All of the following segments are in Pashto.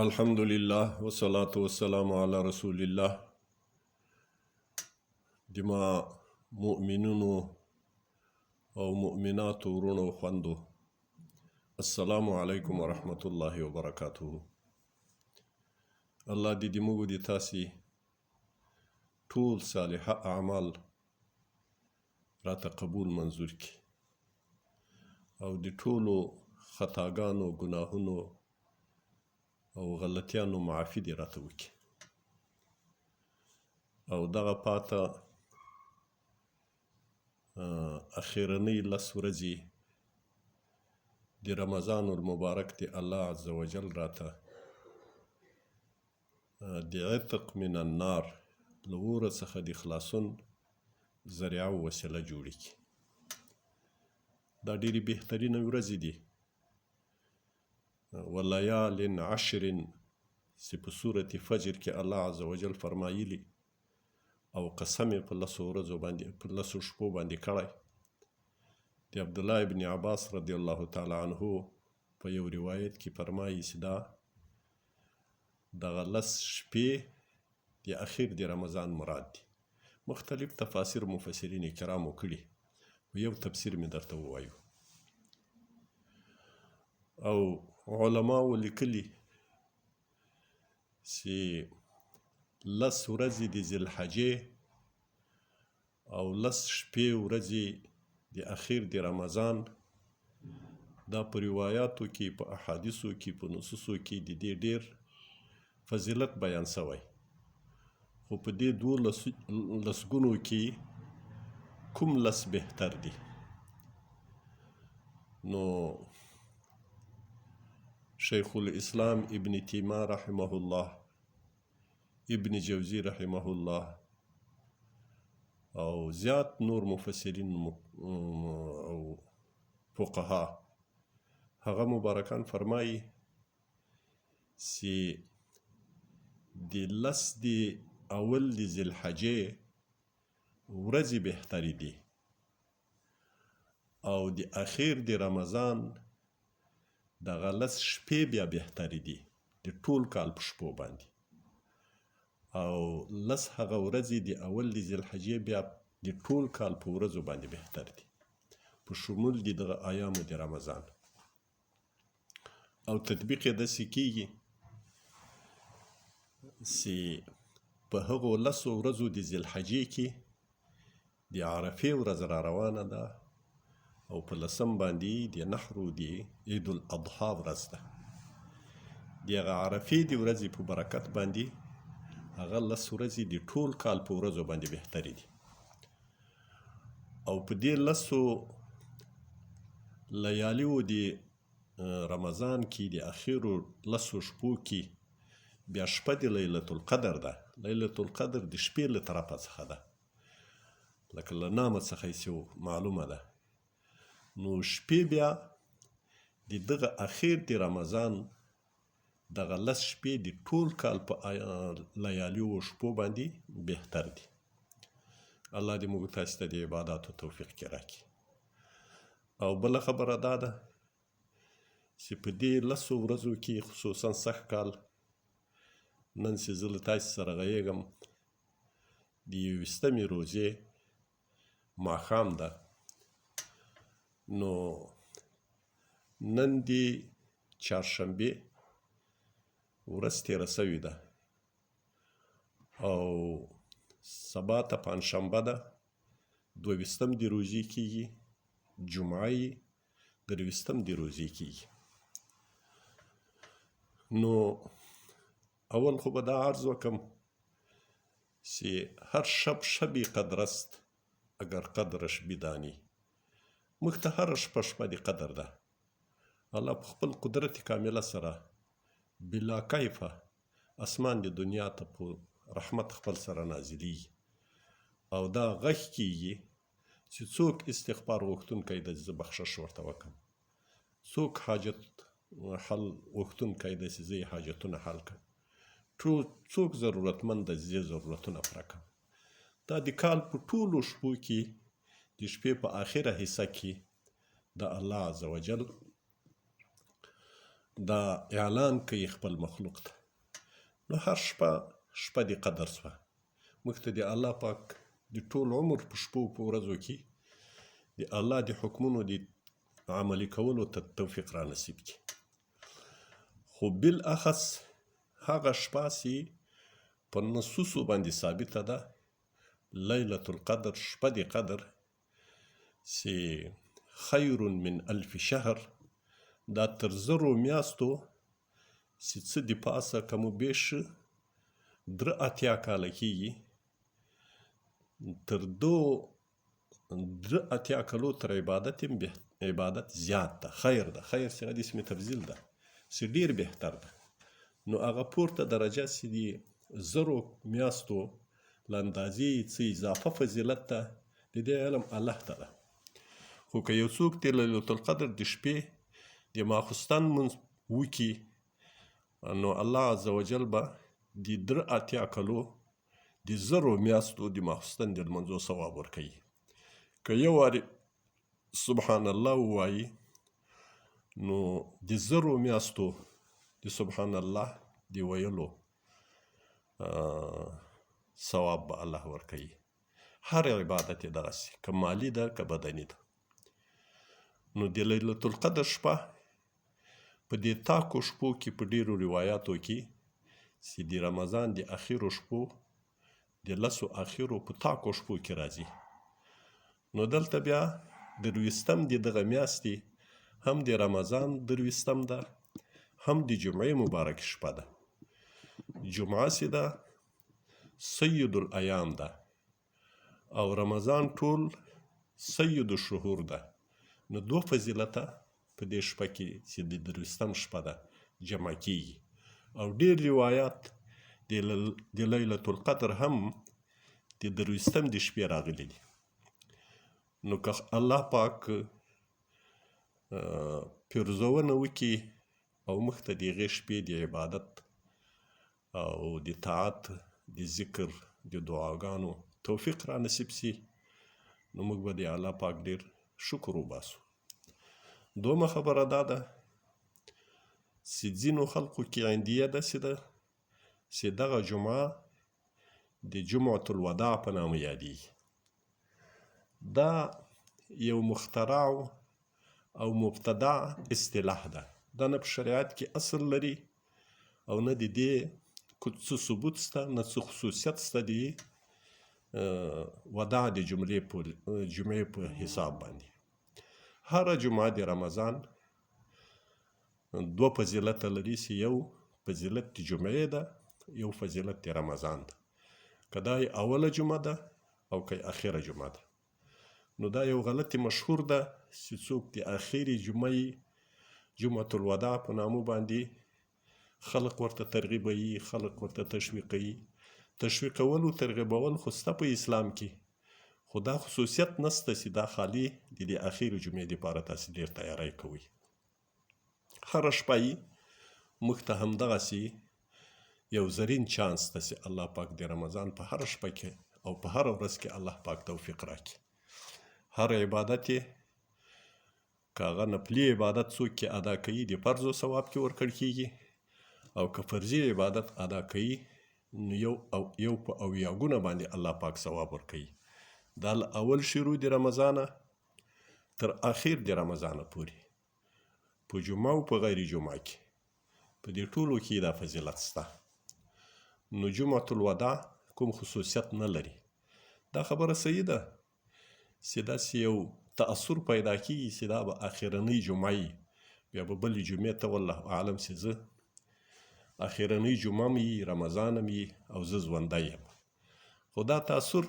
الحمدلله والصلاة والسلام علی رسول الله. د ما مؤمنونو او مؤمناتو وروڼو او خوندو، السلام علیکم ورحمت الله وبرکاته. الله دې د موږ د تاسې ټول صالحه اعمال راته قبول منظور کړي او د ټولو خطاګانو، ګناهونو او غلطیانو معافي دې راته وکړي. او دغه پاته اخیرنۍ لس ورځې د رمضان المبارک دې الله عز وجل راته د عتق من النار، له اوره څخه د خلاصون ذریعه او وسیله جوړې کړي. دا ډېرې بهترینې ورځې دي. ولیال عشر چې په سورة فجر کې الله عز وجل فرمایلی او قسم یې په لسو ورځو باندې، په لسو شپو باندې کړی، د عبدالله ابن عباس رضی الله تعالی عنه په یو روایت کې فرمایي چې دا دغه لس شپې د اخیر د رمضان مراد دي. مختلف تفاسیر مفسرین کرامو کړي، خو یو تفسیر مې درته ووایو. او علماو لیکلي چې لس ورځې د ذوالحجې او لس شپې ورځې د اخیر د رمضان، دا په روایاتو کې، په احادیثو کې، په نصوصو کې د دې ډېر فضیلت بیان شوی، خو په دې دوو لسګونو کې کوم لس بهتر دي؟ نو شیخ الاسلام ابن تیمه رحمه الله، ابن جوزی رحمه الله او زیات نور مفسرین او فقها هغه مبارکان فرمایي چې د لس د اول د ذوالحجې ورځې بهترې دي او د اخیر د رمضان دغه لس شپې بیا بهترې دي د ټول کال په شپو باندې، او لس هغه ورځې د اول د ذوالحجې بیا د ټول کال په ورځو باندې بهتر دي، په شمول د دغه ایامو د رمضان. او تطبیق یې داسې کېږي چې په هغو لسو ورځو د ذوالحجې کې د عرفې ورځ را روانه ده او په لسم باندې د نحرو د عید الاضحی ورځ ده. د هغه عرفې د ورځې په برکت باندې هغه لس ورځې د ټول کال په ورځو باندې بهترې دي. او په دې لسو لیالیو د رمضان کې د اخیرو لسو شپو کې بیا شپه د لیلة القدر ده. لیلة القدر د شپې له طرفه څخه ده، لکه له نامه څخه یې چې معلومه ده. نو شپې بیا د دغه اخیر د رمضان دغه لس شپې د ټول کال په لیالیو شپو باندې بهتر دي. الله دې موږ تاسو ته د عباداتو توفیق کې راکړي. او بله خبره دا ده چې په دې لسو ورځو کې خصوصا سږ کال نن چې زه له تاسو سره غږېږم د یوویشتمې روژې ماښام ده، نو نن د چهارشنبې ورځ تېره شوې ده او سبا ته پنجشنبه ده، دوویشتم د روژې کېږي، جمعه یې درویشتم د روژې کېږي. نو اول خو به دا عرض وکم چې هر شب شبی قدر است اگر قدرش بدانی. موږ ته هره شپه شپه د قدر ده. الله په خپل قدرت کامله سره بلا کیفه اسمان د دنیا ته په رحمت خپل سره نازلیږي او دا غږ کیږي چې څوک استغفار غوښتونکی دی زه بخشش ورته وکم، څوک حاجت حل غوښتونکی دی چې زه یې حاجتونه حل کړم، څوک ضرورتمند دی چې زه یې ضرورتونه پوره کړم. دا د کال په ټولو شپو کې د شپې په آخره حصه کې د الله عز وجل دا اعلان کوي خپل مخلوق ته. نو هر شپه شپه د قدر سوه. موږ ته د الله پاک د ټول عمر په شپو په ورځو کې د الله د حکمونو د عملي کولو ته توفیق را نصیب کړي. خو بالاخص هغه شپه چې په نصوصو باندې ثابته ده، لیلة القدر، شپه د قدر، چې خیر من الف شهر، دا تر زرو میاستو چې څه د پاسه کم و بیش 83 کاله کېږي، تر دو 83 کلو تر عبادت هم عبادت زیات ده، خیر ده. خیر صیغه د اسم تفضیل ده چې ډېر بهتر ده. نو هغه پورته درجه چې د زرو میاستو له اندازې څه اضافه فضیلت ده، د دې علم الله ته ده. خو که یو څوک د لیلة القدر د شپې د ماخستن لمونځ وکړي، نو الله عز وجل به د 83 کلو د زرو میاستو د ماخستن د لمانځو ثواب ورکوي. که یو وارې سبحان الله ووایي، نو د زرو میاستو د سبحان الله د ویلو ثواب به الله ورکوي. هر عبادت یې دغسې، که مالي ده که بدني ده. نو د لیلة القدر شپه په دې تاکو شپو کې په ډېرو روایاتو کې چې د رمضان د اخرو شپو د لسو اخرو په تاکو شپو کې راځي. نو دلته بیا درویستم د دغه میاستې هم د رمضان درویستم ده، هم د جمعې مبارک شپه ده. جمعه چې ده سید الایام ده او رمضان ټول سید الشهور ده. نو دوه فضیلته په دې شپه کې چې د درویستم شپه ده جمع کیږي. او ډېر روایات د لیلة القدر هم د درویستم د شپې راغلي دي. نو که الله پاک پیرزونه وکړي او موږ ته د هغې شپې د عبادت او د طاعت د ذکر د دعاګانو توفیق را نصیب سي، نو موږ به د الله پاک ډېر شکر وباسو. دومه خبره دا ده چې ځینو خلقو کې عندیه داسې ده چې دغه جمعه د جمعة الوداع په نامه یادېږي. دا یو مخترع او مبتدع اصطلاح ده. دا نه په شریعت کې اصل لري او نه د دې څه ثبوت شته، نه څه خصوصیت شته د وداع د جمعې په حساب باندې. هره جمعه د رمضان دوه فضیلته لري، چې یو فضیلت د جمعې ده، یو فضیلت د رمضان ده. که دا یې اوله جمعه ده او که یې اخره جمعه ده. نو دا یو غلط مشهور ده چې څوک د اخرې جمعې جمعة الوداع په نامو باندې خلق ورته ترغیبوي، خلق ورته تشویقوي. تشویقول او ترغیبول خو سته په اسلام کې، خو دا خصوصیت نسته چې دا خالي د دې اخرې جمعې دپاره تاسې ډېر تیاری کوئ. هره شپه یې موږ ته همدغسې یو زرین چانس ته چې الله پاک د رمضان په هره شپه کې او په هره ورځ کې الله پاک توفیق راکړي. هر عبادت یې که هغه نفلي عبادت څوک کې ادا کوي د فرضو ثواب کې ورکړ کېږي، او که فرضي عبادت ادا کوي نو یو په اویاګونه باندې الله پاک ثواب ورکوي. دا له اول شروع د رمضانه تر اخر د رمضانه پورې په جمعه او په غیر جمعه کې په دې ټولو کې دا فضیلت شته. نو جمعة الوداع کوم خصوصیت نه لري. دا خبره صحیح ده چې داسې یو تأثر پیدا کېږي چې دا به اخرنۍ جمعه وي، بیا به بلې جمعې ته والله اعلم چې زه اخرنۍ جمعه م وي، رمضان م وي او زه ژوندی یم. خو دا تأثر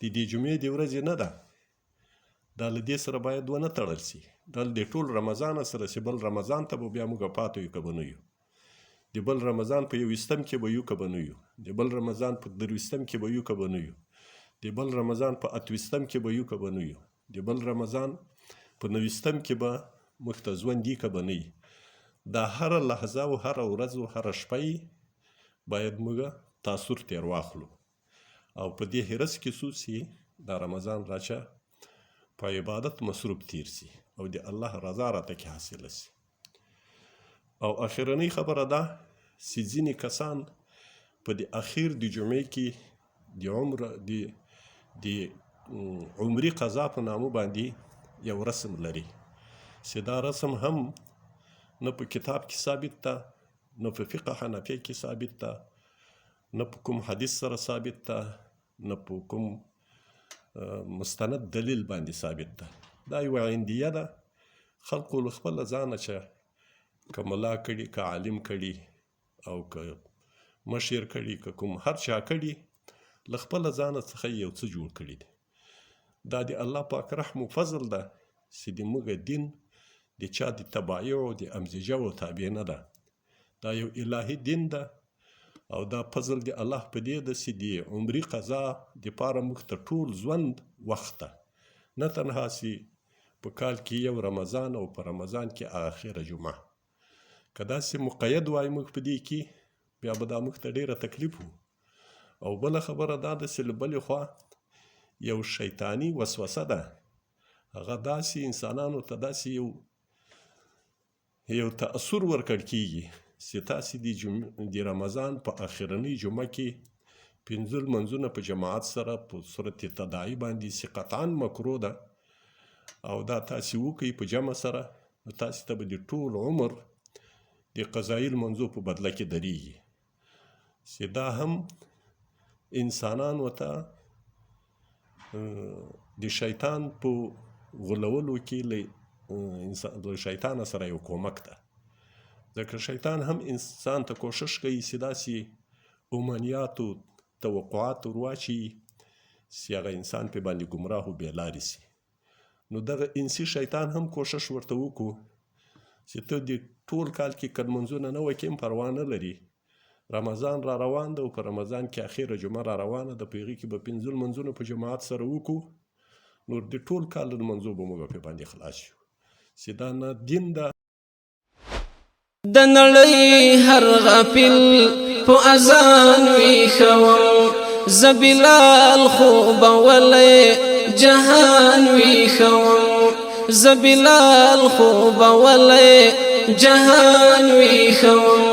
د دې جمعې د ورځې نه ده، دا له دې سره باید ونه تړل شي. دا له دې ټول رمضان سره چې بل رمضان ته به بیا موږ پاتې یو که به نه یو، د بل رمضان په یوویشتم کې به یو که به نه یو، د بل رمضان په درویشتم کې به یو که به نه یو، د بل رمضان په اتویشتم کې به یو که به نه یو، د بل رمضان په نویشتم کې به موږ ته ژوند یي که به نه وي. دا هره لحظه او هره ورځ او هره شپه یې باید موږ تاثر تېر واخلو او په دې حرص کې سو چې دا رمضان راچه په عبادت مصروف تیر سي او د الله رضا راته کې حاصله سي. او اخرنۍ خبره دا چې ځینې کسان په د اخیر د جمعې کې د عمر د عمري قضا په نامه باندې یو رسم لري، چې دا رسم هم نه په کتاب کې ثابت ده، نه په فقه حنفیه کې ثابت ده، نه په کوم حدیث سره ثابت ده، نه په کوم مستند دلیل باندې ثابت ده. دا یوه عندیه ده، خلقو له خپله ځانه چې که ملا کړي، که عالم کړي، او که مشر کړي، که کوم هر چا کړي، له خپله ځانه څخه یو څه جوړ کړي دي. دا د الله پاک رحم و فضل ده چې د موږ دین د چا د تبایع او د امزجه او تابع نه ده، دا یو الهي دین ده. او دا فضل د الله په دې ده چې د عمري قضا دپاره موږ ته ټول ژوند وخت ده، نه تنها چې په کال کې یو رمضان او په رمضان کې اخره جمعه. که داسې مقید وای موږ په دې کې، بیا به دا موږ ته ډېره تکلیف و. او بله خبره دا ده چې له بلې خوا یو شیطاني وسوسه ده، هغه داسې انسانانو ته داسې یو تأثر ورکړ کېږي چې تاسې د رمضان په اخرنۍ جمعه کې پنځه لمونځونه په جماعت سره په صورت تداعي باندې چې قطعا مکروه ده، او دا تاسې وکئ په جمع سره، نو تاسې ته به د ټول عمر د قضایي لمونځو په بدله کې درېږي، چې دا هم انسانانو ته د شیطان په غولولو کې له شیطانه سره یو کومک ده. ځکه شیطان هم انسان ته کوشش کوي چې داسې امنیاتو توقعات ور واچوي چې هغه انسان پې باندې ګمراه او بې لارې سي. نو دغه انسي شیطان هم کوشش ورته وکړو چې ته د ټول کال کې که لمونځونه نه وکړې هم پروا نه لري، رمضان را روان ده او په رمضان کې اخره جمعه را روانه ده، په هغې کې به پنځه لمونځونه په جماعت سره وکړو، نور د ټول کال له لمونځو به موږ پرې باندې خلاص شو، چې دا نه دین ده. د نړۍ هر غافل په اذان ویښوم، زه بلال خوبولی جهان ویښوم، زه بلال خوبولی جهان ویښوم.